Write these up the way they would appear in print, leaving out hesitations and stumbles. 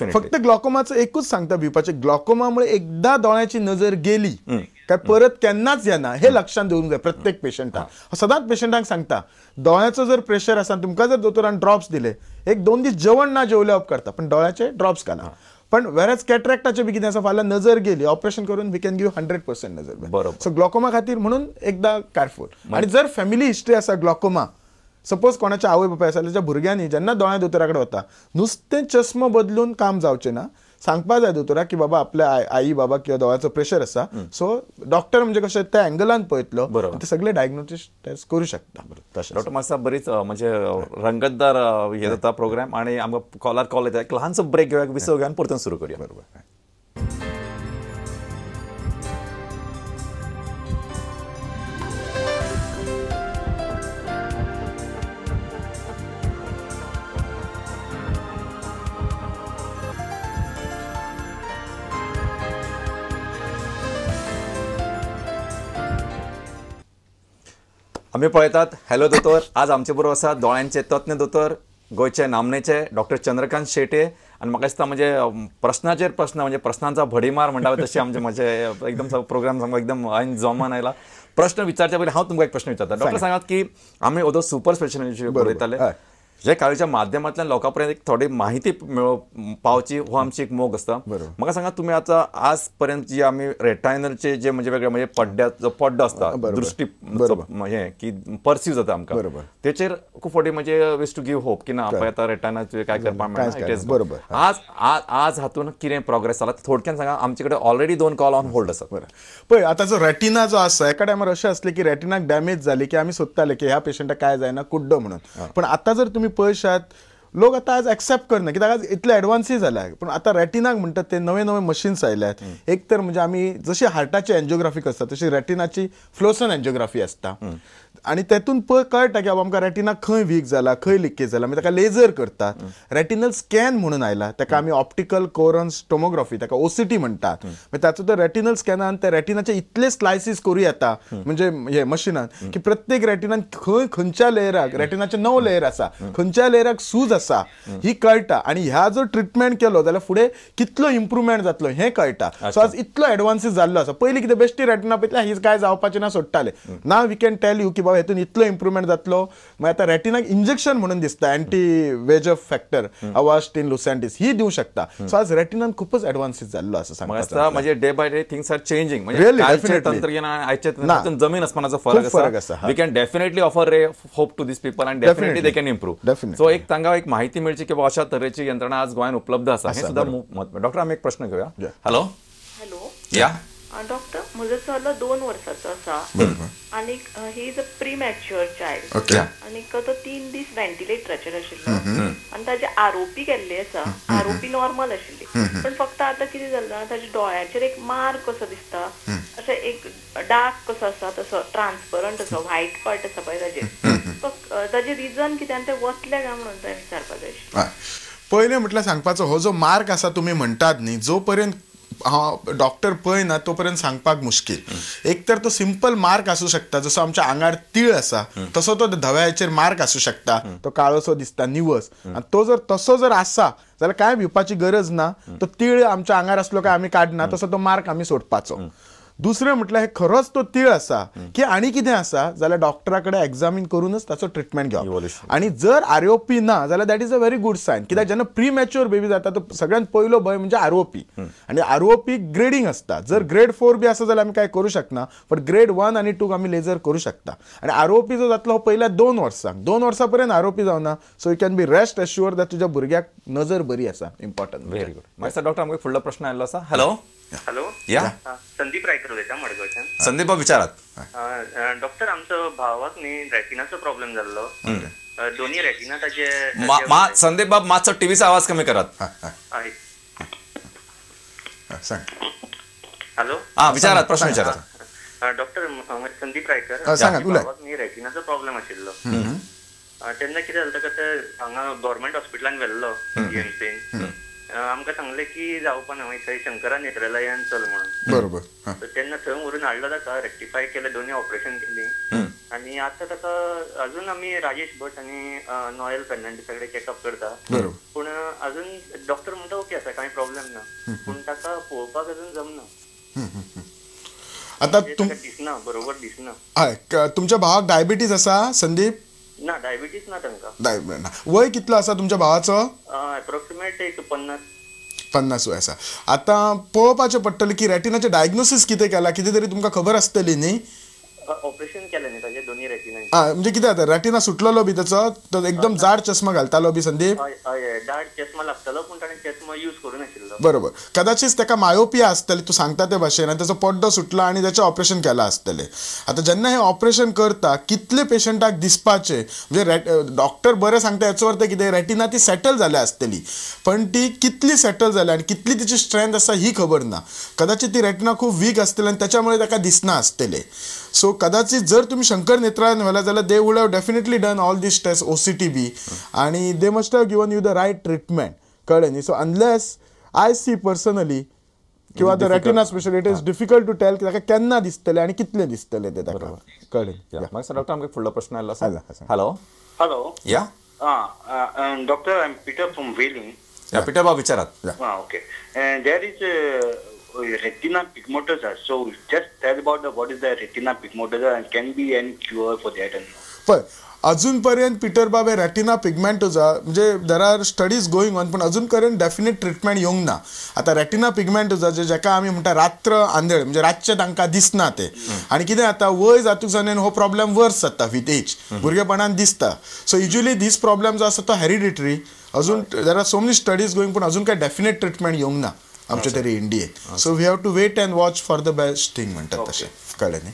फक्त ग्लॉकोमाचं एकूच सांगता भिवपाचें, ग्लॉकोमामुळे एकदा दोळ्याची नजर गेली काय परत केन्नाच येना हे लक्षात दवरूंक जाय प्रत्येक पेशंटाक. सदांच पेशंटांक सांगता दोळ्याचो जर प्रेशर आसा तुमकां जर दोतोरान ड्रॉप्स दिले एक दोन दीस जेवण ना जेवल्या उपकारता पण दोळ्याचे ड्रॉप्स घाला. पण वेरच कॅटरॅक्टाचे बी कितें आसा फाल्यां नजर गेली ऑपरेशन करून we can give 100% नजर. बरोबर. सो ग्लॉकोमा खातीर म्हणून एकदा केअरफुल. आणि जर फॅमिली हिस्ट्री आसा ग्लॉकोमा, सपोज कोणाच्या आवय बापाय आसा जाल्यार भुरग्यांनी जेन्ना दोळ्या दोतोरा कडेन वता नुस्तें चश्मो बदलून काम जावचें ना, सांगपा जाय दोतोराक की बाबा आपल्या आई बाबा किंवा दोळ्याचो प्रेशर आसा. सो डॉक्टर म्हणजे कशें त्या एंगलान पळयतलो ते सगळे डायग्नोसिस टेस्ट करू शकता. तशें डॉक्टर मातसो बरीच म्हणजे रंगतदार हे जाता प्रोग्राम आणि आमकां कॉलार कॉल येता, एक ल्हानसो ब्रेक घेवया, विसव घेवन परतून सुरू करूया. बरोबर. आमी पळयतात हॅलो दोतोर. आज आमचे बरोबर आसा दोळ्यांचे तज्ञ दोतोर, गोंयचे नामनेचे डॉक्टर चंद्रकांत शेट्ये. आनी म्हाका दिसता म्हणजे प्रश्नाचेर प्रश्न म्हणजे प्रश्नांचा भडीमार म्हणटा तशें आमचे म्हणजे एकदम प्रोग्राम सामको एकदम ऐन जोमान आयला. प्रश्न विचारच्या पयलीं हांव तुमकां एक प्रश्न विचारता. डॉक्टर सांगात की आमी ओदो सुपर स्पेशलिटी बरयताले जे काळीच्या माध्यमांतल्यान लोकां पर्यंत एक थोडी माहिती मेळो पावची हो आमची एक मोग आसता. म्हाका सांगा तुमी आतां आज पर्यंत जी आमी रेटायनलचे जे म्हणजे वेगळे म्हणजे पड्ड्याचो पड्डो आसता दृश्टी हें की पर्सीव जाता आमकां तेचेर खूब फावटी म्हणजे विज टू गिव होप की ना पळय आतां रेटायनाचेर काय करपाक मेळना. बरोबर. आज आज हातून कितें प्रोग्रेस जाला थोडक्यान सांगा. आमचे कडेन ऑलरेडी 2 कॉल ऑन होल्ड आसात. बरें, पळय आतां जो रेटिना जो आसा एका टायमार अशें आसलें की रेटिनाक डॅमेज जाली की आमी सोदताले की ह्या पेशंटाक काय जायना कुड्डो म्हणून. पण आतां जर तुमी पळयशात लोक आतां आज एक्सेप्ट करना कित्याक आज इतले एडवान्सूय जाला. पण आतां रेटिनाक म्हणटात ते नवे नवे मशीन्स आयल्यात. एक तर म्हणजे आमी जशी हार्टाची एन्जियोग्राफी करता तशी रेटिनाची फ्लोसन एन्जियोग्राफी आसता आनी तेतून कळटा की बाबा आमकां रेटिना खंय वीक जाला खंय लिकेज जाला, मागीर ताका लेजर करतात. रेटिनल स्कॅन म्हणून आयला ताका आमी ऑप्टिकल कोरन्स टोमोग्राफी ताका OCT म्हणटात. मागीर ताचो तो रेटिनल स्कॅनान त्या रेटिनाचे इतले स्लायसीस करूं येता म्हणजे हे मशिनान की प्रत्येक रेटिनान खंय खंयच्या लेयराक रेटिनाचे 9 लेयर आसा खंयच्या लेयराक सूज आसा ही कळटा. आनी ह्या जर ट्रिटमेंट केलो जाल्यार फुडें कितलो इम्प्रुवमेंट जातलो हें कळटा. सो आज इतलो एडवान्सीस जाल्लो आसा. पयलीं कितें बेश्टी रेटिना पळयतल्या ही काय जावपाचें ना सोडटाले. ना we can tell you की बाबा हेतून इतलो इम्प्रुवमेंट जातलो. मागीर आतां रेटिनाक इंजेक्शन म्हणून दिसता anti VEGF factor Avastin Lucentis ही दिवं शकता. सो आज रेटिनान खूपच एडवान्सीस जाल्लो आसा सांगता. म्हणजे day by day things are changing. म्हणजे तंत्रज्ञान आयचे जमीन आसमानाचो फरक आसा. We can definitely offer a hope to this people and definitely they can improve. So एक तांकां एक माहिती मेळची की अशा तरेची यंत्रणा आज गोंयांत उपलब्ध आसा हें सुद्दां म्हत्वाचें. डॉक्टर आमी एक प्रश्न घेवया. हॅलो. हॅलो. या डॉक्टर, म्हजो चलो 2 वर्साचो आसा आनी he is a premature child आनी तो 3 दीस व्हेंटिलेटराचेर आशिल्लो आनी ताजे आरोपी केल्ले आसा. आरोपी नॉर्मल आशिल्ली पण फक्त आतां कितें जालां ताच्या दोळ्याचेर एक मार्क कसो दिसता, अशें एक डार्क कसो आसा तसो ट्रान्सपरंट असो व्हायट पार्ट आसा पळय ताजेर. ताजें रिजन कितें आनी तें वतलें काय म्हणून तें विचारपाक जाय आशिल्लें. पयलें म्हटल्यार सांगपाचो हो जो मार्क आसा तुमी म्हणटात न्ही जो पर्यंत हांव डॉक्टर पळयना तो पर्यंत सांगपाक मुश्कील. एक तर तो सिंपल मार्क आसूं शकता जसो आमच्या आंगार तीळ आसा तसो तो धव्याचेर मार्क आसूं शकता, तो काळोसो दिसता निवस. आनी तो जर तसो जर आसा जाल्यार कांय भिवपाची गरज ना. तो तीळ आमच्या आंगार आसलो काय आमी काडना तसो तो मार्क आमी सोडपाचो. दुसरें म्हटल्यार हे खरोच तो तीळ आसा की आनी कितें आसा जाल्यार डॉक्टरा कडेन एग्जामीन करूनच ताचो ट्रिटमेंट घेवप. आनी जर आरओपी ना जाल्यार that is a very good sign. कित्याक जेन्ना प्रीमॅच्युअर बेबी जाता तो सगळ्यांत पयलो भंय म्हणजे आरओपी. आनी आरओपी ग्रेडींग आसता. जर ग्रेड 4 बी आसा जाल्यार आमी कांय करूं शकना पण ग्रेड 1 आनी 2 आमी लेजर करूं शकता. आनी आरओपी जो जातलो हो पयल्या 2 वर्सांक 2 वर्सां पर्यंत आरओपी जावना. So you can be rest assured that तुज्या भुरग्याक नजर बरी आसा. इम्पॉर्टंट. Very good. मागीर डॉक्टर आमकां फुडलो प्रश्न आयिल्लो आसा. हॅलो. हॅलो. या संदीप रायकर उलयता मडगांवच्यान. संदीप बाब विचारात. डॉक्टर, आमचो भावाक न्ही रेटिनाचो प्रॉब्लेम जाल्लो. दोन्ही रेटिना ताजे. संदीप बाब मातसो टीव्हीचा आवाज कमी करात. हॅलो. हा विचारात, प्रश्न विचारात. डॉक्टर संदीप रायकर, भावाक न्ही रेटिनाचो प्रॉब्लेम आशिल्लो तेन्ना कितें जालें ताका ते हांगा गव्हर्मेंट हॉस्पिटलान व्हेल्लो जीएमसीन. आमकां सांगलें की जावपा ना मागीर थंय शंकरा नेत्रालयान चल म्हणून. बरोबर. तेन्ना थंय व्हरून हाडलो ताका, रेक्टिफाय केलें, दोन्ही ऑपरेशन केली आनी आतां ताका अजून आमी राजेश भट आनी नॉयल फेर्नांडीसा कडेन चॅकअप करता. पूण अजून डॉक्टर म्हणटा ओके आसा, पूण ताका पळोवपाक अजून जमना. आता दिसना, बरोबर दिसना. हय, तुमच्या भावाक डायबिटीज आसा संदीप? ना, डायबिटीज ना तांकां. ना. वय कितलो आसा तुमच्या भावाचो? अप्रोक्सिमेट एक 50 वय आसा. आतां पळोवपाचें पडटलें की रेटिनाचें डायग्नोसीस कितें केलां, कितें तरी तुमकां खबर आसतली न्ही? ऑपरेशन केलें न्ही ताजें दोनी रेटिना. म्हणजे कितें जाता, रेटिना सुटलेलो बी ताचो, तो एकदम जाड चश्मा घालतालो बी संदीप? हय, जाड चश्मा लागतालो पूण ताणें चश्मा यूज करूं नाशिल्लो. बरोबर, कदाचित ताका मायोपिया आसतली तूं सांगता ते भाशेन, आनी ताचो पड्डो सुटला आनी ताचें ऑपरेशन केलां आसतलें. आतां जेन्ना हें ऑपरेशन करता कितले पेशंटाक दिसपाचें, म्हणजे डॉक्टर बरें सांगता हेचो अर्थ कितें, रेटिना ती सेटल जाल्या आसतली, पण ती कितली सेटल जाल्या आनी कितली तिची स्ट्रेंथ आसा ही खबर ना. कदाचित ती रेटिना खूब वीक आसतली आनी ताच्यामुळे ताका दिसना आसतलें. सो कदाचित जर तुम्ही शंकर नेत्रालयान व्हेला जाल्यार they would have definitely done all these test, OCT B, आनी they must have given you the right treatment. कळ्ळें न्ही? So unless I C personally किंवा the retina specialist, it is difficult to tell की ताका केन्ना दिसतलें आनी कितलें दिसतलें तें ताका. कळ्ळें? म्हाका डॉक्टर आमकां फुडलो प्रश्न आयलो आसा. हॅलो. हॅलो. या doctor, I am Peter from Velim. Peter बाब विचारात. Okay, there is retina pigmentosa. So just tell about the what is the retina pigmentosa and can be any cure for that? And पण अजूनपर्यंत Peter बाब हे retina पिगमेंटोजा म्हणजे there are studies going on, पण अजूनपर्यंत definite treatment येवंक ना. आतां रेटिना पिगमेंटोजा जे जाका आमी म्हणटा रात्र आंधळे, म्हणजे रातचें तांकां दिसना तें, आनी कितें जाता वय जातूक जावन हो प्रॉब्लेम वर्स जाता विथ एज, भुरगेपणान दिसता. सो युजली दीस प्रॉब्लेम जो आसा तो हेरिडिटरी. अजून there are so many studies going, पूण अजून काय डेफिनेट ट्रिटमेंट येवंक ना आमच्या तरी इंडियेन. So we have to wait and watch for the best thing म्हणटात तशें. कळ्ळें न्ही?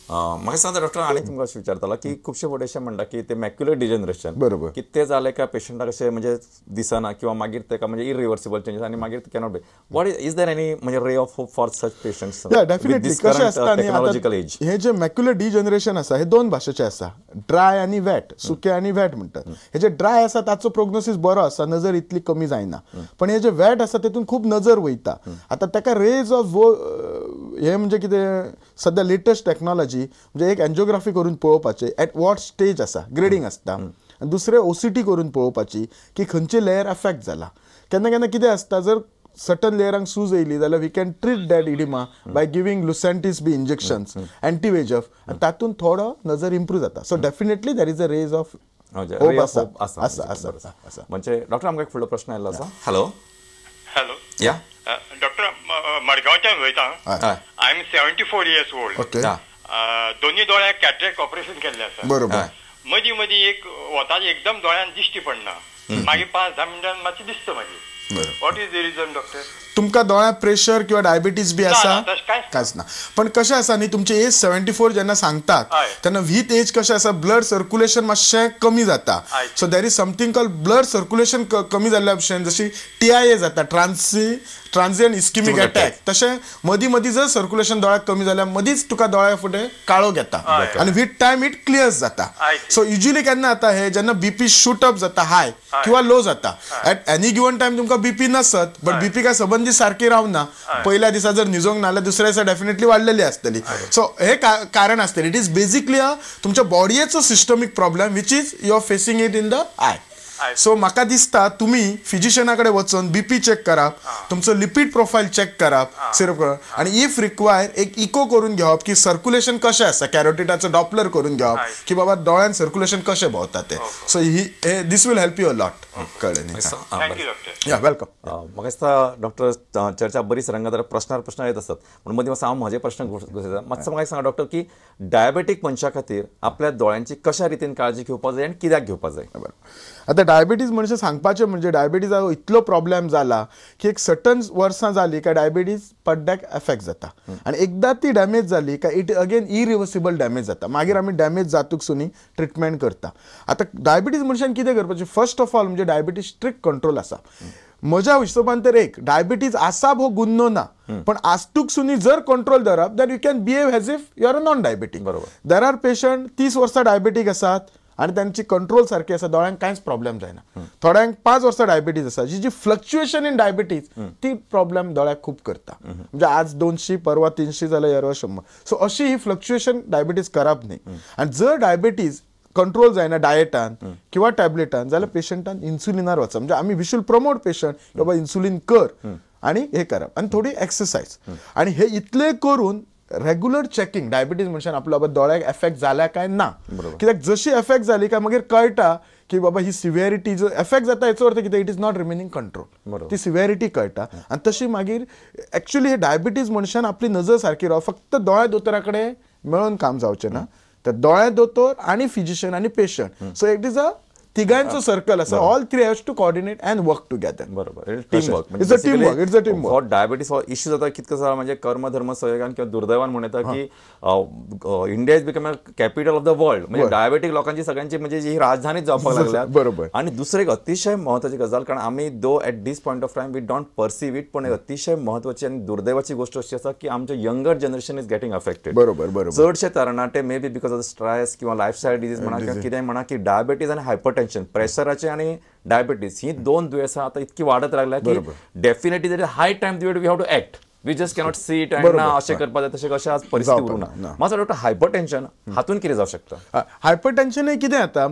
म्हाका सांगता डॉक्टर, आनी तुमकां अशें विचारतालो की खुबशे फावटी अशें म्हणटा की ते मॅक्युलर डिजनरेशन, बरोबर, की ते जालें काय पेशंटाक अशें म्हणजे दिसना किंवा मागीर ताका म्हणजे इरिवर्सिबल चेंजीस आनी मागीर cannot be. What is there any म्हणजे ray of hope for such patients? Definitely. कशें आसता न्ही, हे जे मॅक्युलर डिजनरेशन आसा हे दोन भाशेचें आसा, ड्राय आनी वेट, सुकें आनी वेट म्हणटात. हे जे ड्राय आसा ताचो प्रोग्नोसीस बरो आसा, नजर इतली कमी जायना, पण हे जे वेट आसा तेतून खूब नजर वयता. आतां ताका रेज ऑफ हे म्हणजे कितें सद्या लेटस्ट टॅक्नॉलॉजी म्हणजे एक एन्जियोग्राफी करून पळोवपाचें एट what stage आसा, ग्रेडींग आसता, आनी दुसरें OCT करून पळोवपाची की खंयचे लेयर अफेक्ट जाला. केन्ना केन्ना कितें आसता, जर सर्टन लेयरांक सूज येयली जाल्यार we can treat that oedema by giving Lucentis B injections, anti VEGF, आनी तातूंत थोडो नजर इम्प्रूव जाता. So definitely there is a rays of hope आसा. आसा आसा. म्हणजे डॉक्टर आमकां एक फुडलो प्रश्न आयलो आसा. हॅलो. हॅलो. या डॉक्टर, मडगांवच्यान उलयता. I am 74 years old. Okay. दोन्ही दोळ्याक कॅटरेक्ट ऑपरेशन केल्लें आसा. बरोबर. मदीं मदीं एक वताची एकदम दोळ्यान दिश्टी पडना, मागीर 5-10 मिनटान मातशें दिसता मागीर. What is the reason doctor? तुमकां दोळ्याक प्रेशर किंवा डायबिटीज बी आसा? कांयच ना. पण कशें आसा न्ही, तुमचें एज 74 जेन्ना सांगतात तेन्ना विथ एज कशें आसा, ब्लड सर्क्युलेशन मातशें कमी जाता. So there is something called blood circulation कमी जाल्ल्या भशेन, जशी TIA जाता, ट्रान्सियंट इस्किमिक अटॅक, तशें मदीं मदीं जर सर्क्युलेशन दोळ्याक कमी जाल्यार मदींच तुका दोळ्या फुडें काळोख येता आनी विथ टायम it clears जाता. सो युजली केन्ना जाता हे, जेन्ना बीपी शूट अप जाता हाय किंवा लो जाता, एट एनी गिवन टायम तुमकां बीपी नसत, बट बीपी काय सबंदी सारकी रावना, पयल्या दिसा जर न्हिजोंक ना जाल्यार दुसऱ्या दिसा डेफिनेटली वाडलेली आसतली. सो हे कारण आसतलें. It is basically तुमच्या बॉडयेचो systemic problem which is you are facing it in the eye. So म्हाका दिसता तुमी फिजिशियना कडेन वचून बीपी चॅक करप, तुमचो लिपीड प्रोफायल चॅक करप, सिरप करप, आनी if require एक इको करून घेवप की सर्क्युलेशन कशें आसा, कॅरोटिडाचो डॉपलर करून घेवप की बाबा दोळ्यान सर्क्युलेशन कशें भोंवता तें. So he this will help you a lot. कळ्ळें न्ही? या welcome. म्हाका दिसता डॉक्टर चर्चा बरीच रंगत, प्रश्नार प्रश्न येत आसतात, पूण मदीं मातसो हांव म्हजे प्रश्न घुसयता. मातसो म्हाका सांगा डॉक्टर की डायबेटीक मनशा खातीर आपल्या दोळ्यांची कशा रितीन काळजी घेवपाक जाय आनी कित्याक घेवपाक जाय? बरें, आतां डायबिटीज म्हणजे सांगपाचें म्हणजे डायबिटीजाचो इतलो प्रॉब्लेम जाला की एक सर्टन वर्सां जाली काय डायबिटीज पड्ड्याक एफेक्ट जाता, आनी एकदां ती डॅमेज जाली काय it again irreversible damage जाता. मागीर आमी डॅमेज जातूक सुनी ट्रिटमेंट करता. आतां डायबिटीज मनशान कितें करपाचें, फर्स्ट ऑफ ऑल म्हणजे डायबिटीज स्ट्रिक्ट कंट्रोल आसा. म्हज्या हिशोबान तर एक डायबिटीज आसा हो गुन्नो ना, पण आस्तूक सुनी जर कंट्रोल धरप then you can behave as if you are a non diabetic. बरोबर. There are patient 30 वर्सां डायबेटीक आसात आनी तांची कंट्रोल सारकी आसा, दोळ्यांक कांयच प्रॉब्लेम जायना. थोड्यांक 5 वर्सां डायबिटीज आसा, जी जी फ्लक्च्युएशन इन डायबिटीज ती प्रॉब्लेम दोळ्याक खूब करता. म्हणजे आज 200, परवा 300 जाल्यार येरवा 100. सो अशी ही फ्लक्च्युएशन डायबिटीज करप न्ही. आनी जर डायबिटीज कंट्रोल जायना डायटान किंवा टॅबलेटान जाल्यार पेशंटान इन्सुलिनार वचप. म्हणजे आमी we should promote patient बाबा इन्सुलीन कर, आणि हे करप आनी थोडी एक्सरसायज आनी हे इतले करून रेगुलर चॅकिंग डायबिटीज मनशान आपलो बाबा दोळ्याक एफेक्ट जाल्या काय ना, कित्याक जशी एफेक्ट जाली काय मागीर कळटा की बाबा ही सिवियरिटी जो एफेक्ट जाता हेचो अर्थ कितें, it is not remaining control, ती सिवियरिटी कळटा. आनी तशी मागीर एक्चुअली हे डायबिटीज मनशान आपली नजर सारकी राव, फक्त दोळ्या दोतोरा कडेन मेळोन काम जावचें ना, तर दोळ्या दोतोर आनी फिजिशियन आनी patient, so it is a तिगांचो सर्कल आसा, all three has to coordinate and work together. बरोबर, team work, it's a team work, it's a team work. हो डायबिटीज हो इश्यू जाता कितको जाला म्हणजे कर्म धर्म संयोगान किंवा दुर्दैवान म्हणून येता की India is become a capital of the world, म्हणजे डायबेटीक लोकांची सगळ्यांची म्हणजे ही राजधानीच जावपाक लागल्या. बरोबर. आणि दुसरी एक अतिशय महत्वाची गजाल, कारण आमी though at this point of time we don't perceive it, पण एक अतिशय महत्वाची आनी दुर्दैवाची गोष्ट अशी आसा की आमचे younger generation is getting affected. बरोबर बरोबर. चडशे तरणाटे may be because of the stress किंवा लायफस्टायल डिजीज म्हणा किंवा कितें म्हणा की डायबिटीज आनी हायपरटेन्शन, प्रेशराचे आणि डायबिटीज ही दोन दुयेंसां आता इतकी वाडत लागल्या की definitely there is high time we have to act, we just cannot sit and ना अशें करपाक जाय तशें कशें आज परिस्थिती उरूंक ना. मातसो डॉक्टर हायपरटेन्शन हातून कितें जावं शकता? हायपरटेन्शन कितें जाता,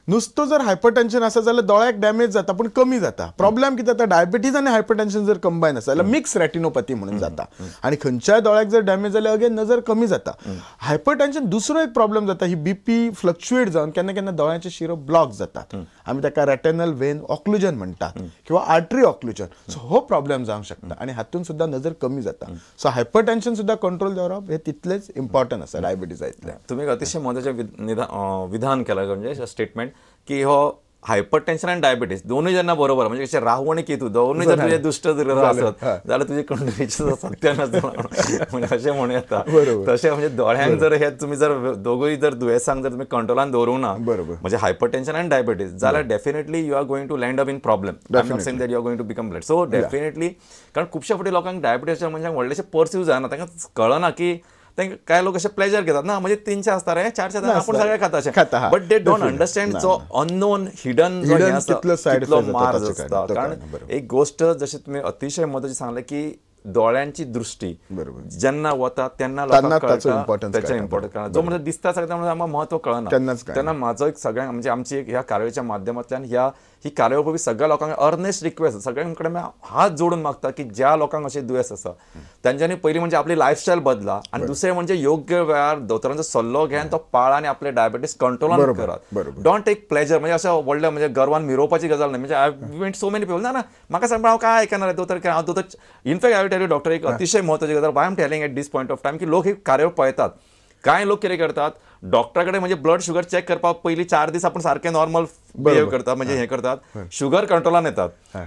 नुस्तो जर हायपरटेन्शन आसा जाल्यार दोळ्याक डॅमेज जाता पूण कमी जाता. प्रॉब्लेम कितें जाता, डायबिटीज आनी हायपरटेन्शन जर कंबायन आसा जाल्यार मिक्स रेटिनोपॅथी म्हणून जाता आनी खंयच्याय दोळ्याक जर डॅमेज जाल्यार अगेन नजर कमी जाता. हायपरटेन्शन दुसरो एक प्रॉब्लेम जाता, ही बीपी फ्लक्च्युएट जावन केन्ना केन्ना दोळ्यांचे शिरो ब्लॉक जातात, आमी ताका रेटेनल वेन ऑक्लुजन म्हणटात किंवा आर्टरी ऑक्लुजन, सो हो प्रॉब्लेम जावंक शकता आनी हातून सुद्दां नजर कमी जाता. सो हायपरटेन्शन सुद्दां कंट्रोल दवरप हे तितलेच इम्पॉर्टंट आसा डायबिटीजा इतलें. तुमी अतिशय म्हत्वाचें विधान केलां म्हणजे स्टेटमेंट की हो हायपरटेन्शन आनी डायबिटीज दोनूय जेन्ना बरोबर म्हणजे कशें राहू आनी केतू दोनूय जर तुजे दुश्ट जर आसत जाल्यार तुजी कंडिशन सत्यानाश म्हणजे अशें म्हणूं येता. तशें म्हणजे दोळ्यांक जर हे तुमी जर दोगूय जर दुयेंसांक जर तुमी कंट्रोलान दवरूंक ना म्हणजे हायपरटेन्शन आनी डायबिटीज जाल्यार definitely you are going to land up in problem. I am not saying that you are going to become blind. So definitely कारण खुबश्या फावटी लोकांक डायबिटीज मनशांक व्हडलेशें पर्सीव जायना, तांकां कळना की काय लोक अशे प्लेजर घेतात ना म्हणजे 300 असता रे 400 आपण सगळे खाता अशें, बट they don't understand जो अननोन हिडन कितलो मार्ज आसता. कारण एक गोष्ट जशें तुमी अतिशय म्हत्वाची सांगलें की दोळ्यांची दृष्टी जेन्ना वता तेन्ना लोकांक कळटा तेचें इम्पॉर्टंट, कारण जो म्हणजे दिसता सगळ्या म्हणजे आमकां म्हत्व कळना. तेन्ना म्हाजो एक सगळ्यांक म्हणजे आमची एक ह्या कार्यावळीच्या माध्यमांतल्यान ह्या ही कार्यावळ पळोवपी सगळ्या लोकांक अर्नेस्ट रिक्वेस्ट, सगळ्यां कडेन हात जोडून मागता की ज्या लोकांक अशें दुयेंस आसा तेंच्यांनी पयलीं म्हणजे आपली लायफस्टायल बदला आनी दुसरें म्हणजे योग्य वेळार दोतोरांचो सल्लो घेवन तो पाळा आनी आपले डायबिटीज कंट्रोलान करात. Don't take pleasure म्हणजे अशें व्हडलें म्हणजे गर्वान मिरोवपाची गजाल न्हय. म्हणजे I went so many people ना ना म्हाका सांग हांव काय आयकना दोतोर, हांव दोतोर in fact I will tell you doctor एक अतिशय म्हत्वाची गजाल I am telling at this point of time की लोक ही कार्यावळ पळयतात. कांय लोक कितें करतात डॉक्टरा कडेन म्हणजे ब्लड शुगर चॅक करपाक पयलीं 4 दीस आपूण सारकें नॉर्मल बिहेव करता म्हणजे हें करतात, शुगर कंट्रोलान येतात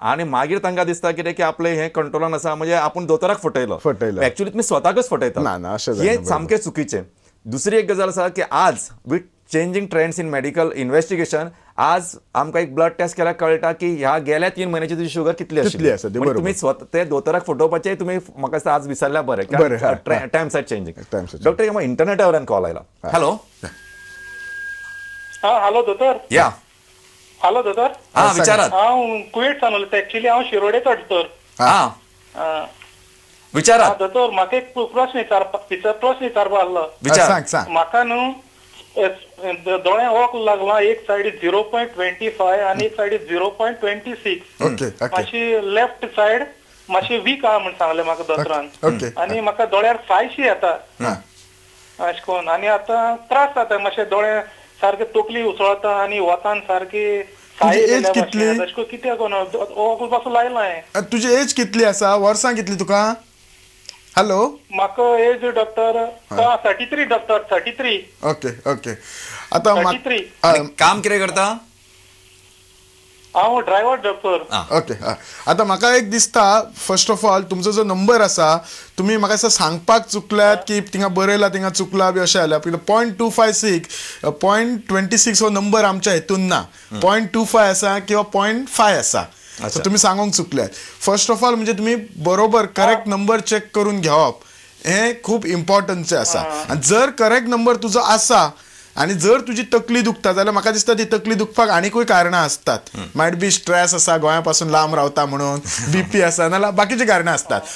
आनी मागीर तांकां दिसता कितें की आपलें हें कंट्रोलान आसा म्हणजे आपूण दोतोराक फटयलो, एक्चुअली तुमी स्वताकच फटयता, हें सामकें चुकीचें. दुसरी एक गजाल आसा की आज with changing trends in medical investigation आज आमकां एक ब्लड टेस्ट केल्यार कळटा की ह्या गेल्या 3 म्हयन्याची तुजी शुगर कितली आशिल्ली. तुमी स्वता ते दोतोराक फटोवपाचें तुमी म्हाका दिसता आज विसरल्या बरें, कारण टायम्स are changing. Doctor म्हाका इंटरनेटा वयल्यान कॉल आयला. हॅलो हॅलो दोतोर. या हॅलो दोतोर. हां विचारात. हांव कुवेट सावन उलयता, एक्चुअली हांव शिरोडेचो दोतोर. हां विचारात दोतोर, म्हाका एक प्रश्न विचारपा आहलो. विचार. म्हाका न्हू दोळ्या वक लागला, एक सायड 0.25 आनी एक सायड 0.26, मातशी लेफ्ट सायड मातशी वीक आहा म्हण सांगलें म्हाका दोतोरान, आनी म्हाका दोळ्यार सायशी येता अशें करून, आनी आतां त्रास जाता मातशे दोळे सारके तकली उसळता आनी वतान सारकी साय कित्याक वक पासून लायलां. तुजी एज कितली आसा, वर्सां कितली तुका? हॅलो म्हाका एज डॉक्टर 33 डॉक्टर 33. Okay okay. आता काम कितें करता? हांव ड्रायव्हर डॉक्टर. ओके. आता म्हाका एक दिसता फर्स्ट ऑफ ऑल तुमचो जो नंबर आसा तुमी म्हाका दिसता सांगपाक चुकल्यात की थिंगा बरयला थिंगा चुकला बी अशें जाल्यार 0.256 0.26 हो नंबर आमच्या हेतून ना, 0.25 आसा किंवा 0.5 आसा, सो तुमी सांगूंक चुकल्यात. फर्स्ट ऑफ ऑल म्हणजे तुमी बरोबर करेक्ट नंबर चॅक करून घेवप हें खूब इम्पॉर्टंटचें आसा. आनी जर करेक्ट नंबर तुजो आसा आनी जर तुजी तकली दुखता जाल्यार म्हाका दिसता ती तकली दुखपाक आनीकूय कारणां आसतात, मायट बी स्ट्रेस आसा, गोंया पासून लांब रावता म्हणून, बीपी आसा, नाल्यार बाकीची कारणां आसतात.